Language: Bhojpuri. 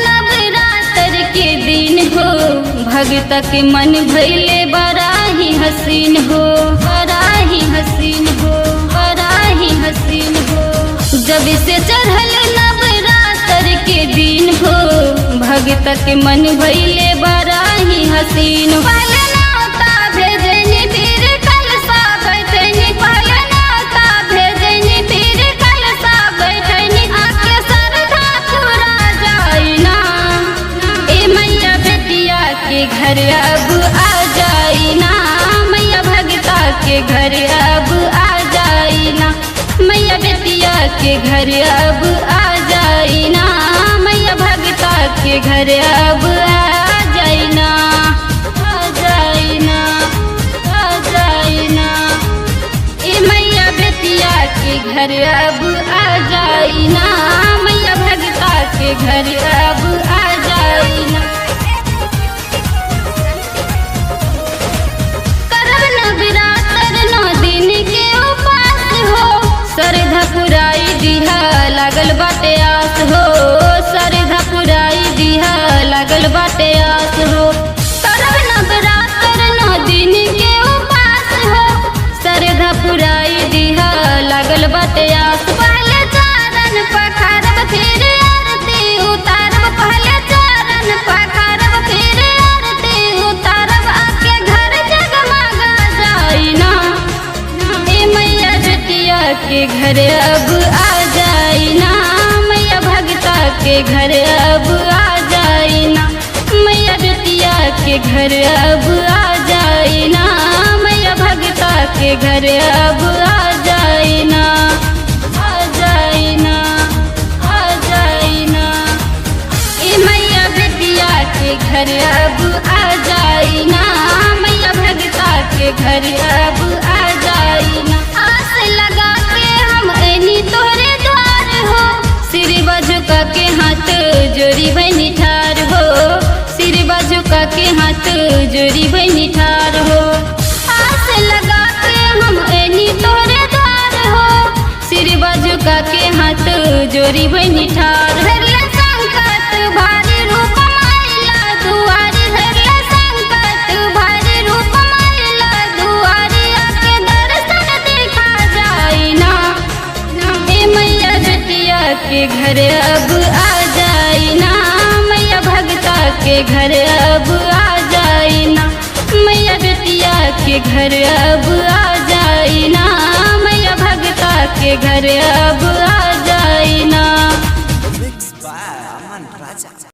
नवरात्र के दिन हो, भगत के मन भइले बड़ा ही हसीन हो, बड़ा ही हसीन हो, बड़ा ही हसीन हो। जब से चढ़ल नवरात्र के दिन हो, भगत के मन भइले बड़ा ही हसीन। पलनाता भेजनी फिर कलसा बैठनी, पलनाता भेजनी फिर कलसा बैठनी, आके सरधा पूरा जाई ना। ए मैया बेटिया के घर अब आ जाई ना, मैया भगता के घर अब आ जाई ना, मैया बेटिया के घर अब आ जाई ना, मैया भगता के घर अब आ जाई ना, आ जाई ना, आ जाई ना। ए मैया बेटिया के घर अब आ जाई ना, मैया भगता के घर अब आ जाई ना। करब नवरात्र नौ दिन के उपास हो, श्रद्धा पुराई दिहा लागल बाटे आस हो, श्रद्धा पुराई दिहा लागल बाटे आस हो। करब नवरात्र नौ दिन के उपास हो, श्रद्धा पुराई दिहा लागल बाटे आस। पहले चरण पखारब फिर आरती उतारब, पहले चरण पखारब फिर आरती उतारब, आके घर जगमगा जाई ना। ए मैया बेटिया के घर अब आ जाई ना, मैया भगता के घर अब आ जाई ना, मैया बेटिया के घर अब आ जाई ना, मैया भगता के घर अब आ जाई ना, आ जाई ना, आ जाई ना। ए मैया बेटिया के घर अब आ जाई ना, मैया भगता के घर अब आ जाई ना। आस लगा के हम एनी तोहरे द्वार हो, सिर झुका के हाथ जोड़ी बनी ठार हो, सिर झुका के हाथ जोड़ी बनी ठार हो। आस लगा के हम एनी तोहरे द्वार हो, सिर झुका के हाथ जोड़ी बनी ठार। धरले संकट भारी रूप माइला दुआरी, धरले संकट भारी रूप माइला दुआरी, आके दर्शन देखा जाई ना। ए मैया बेटिया के घर अब आ जाई ना, मैया भगता के घर अब आ जाई ना, मैया बेटिया के घर अब आ